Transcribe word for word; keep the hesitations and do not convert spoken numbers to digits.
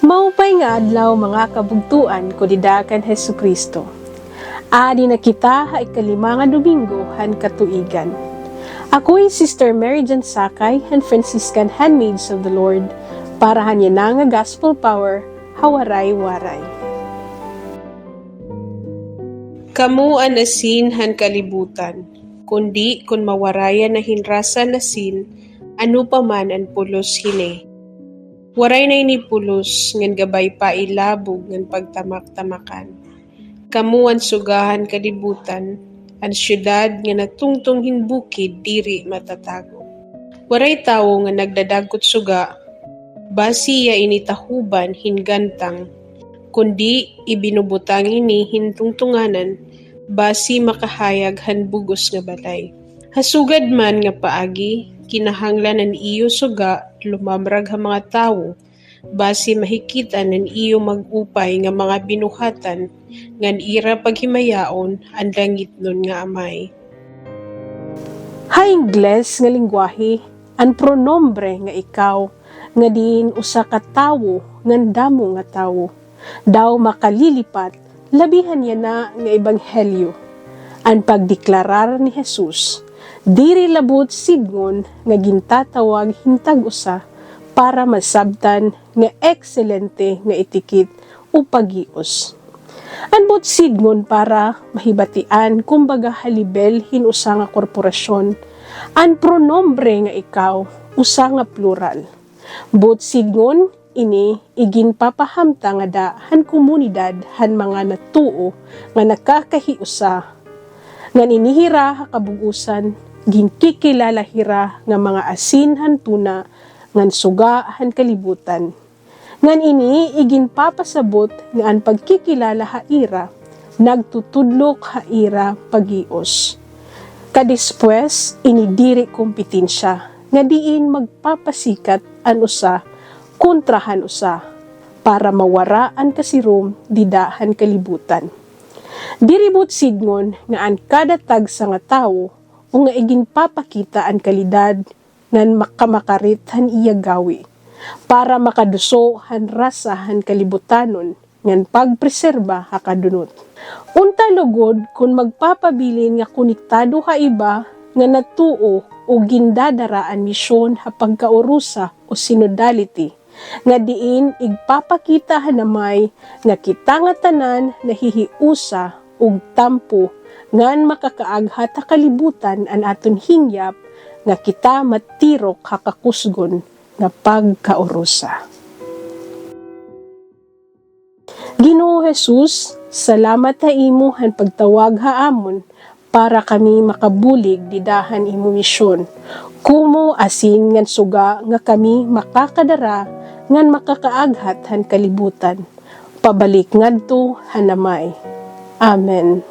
Maupay nga adlaw, mga kabugtoan ko dida kan Hesukristo. Adi na kita ha ikalima nga Domingo han katuigan. Ako hi Sister Mary Jane Sakay han Franciscan Handmaids of the Lord para han yana nga Gospel Power ha Waray-Waray. Kamo an asin han kalibutan, kundi kon mawarayan na hin rasa an asin, ano pa man an pulos hini? Waray na ini pulos ngan gabay pa ilabog ngan pagtamak-tamakan. Kamo an suga han kalibutan, an syudad nga natungtong hin bukid diri matatago. Waray tawo nga nagdadagkot suga, basi iya ini tahuban hin gantang, kundi ibinubutang ini hin tungtunganan, basi makahayag han bug-os nga balay. Ha sugad man nga paagi, kinahanglan an iyo suga lumamrag ha mga tawo, basi mahikit-an an iyo mag-upay nga mga binuhatan, ngan ira paghimayaon an langitnon nga Amay. Ha Ingles nga lengguwahe, an pronombre nga ikaw, nga diin usa ka tawo ngan damo nga tawo, daw makalilipat, labi han yana nga ebanghelyo. An pagdeklarar ni Jesus, diri la buot sidngon nga gintatawag hin tag-usa para masabtan nga ekselente nga etikit o paghius. An buot sidngon para mahibatian, kumbaga ha lebel hin usa nga korporasyon, an pronombre nga ikaw, usa nga plural. Buot sidngon, ini iginpapahamtang ngada han komunidad han mga natuo nga nakakahiusa. Ngan ini hira ha kabug-osan, ginkikilala hira nga mga asin han tuna ngan suga han kalibutan. Ngan ini iginpapasabot nga an pagkikilala ha ira nagtutudlok ha ira paghius. Kadispues, ini diri kompetensya nga diin magpapasikat an usa kontra han usa para mawara an kasirom dida han kalibutan. Diri buot sidngon nga an kada tagsa nga tawo o nga iginpapakita an kalidad ngan makamakarit han iya gawi para makaduso han rasa han kalibutanon ngan pagpreserba ha kadunot. Unta lugod kon magpapabilin nga konektado ha iba nga natuo o gindadara an misyon ha pagkaurusa o synodality, nga diin igpapakita han Amay nga kita ngatanan nahihiusa ug tampo ngan makakaaghat ha kalibutan an aton hingyap nga kita matirok ha kakusgon nga pagkaurusa. Ginoo Jesus, salamat ha imo han pagtawag ha amon para kami makabulig dida han imo misyon. Komo asin ngan suga nga kami makakadara ngan makakaaghat han kalibutan pabalik ngadto han Amay. Amen.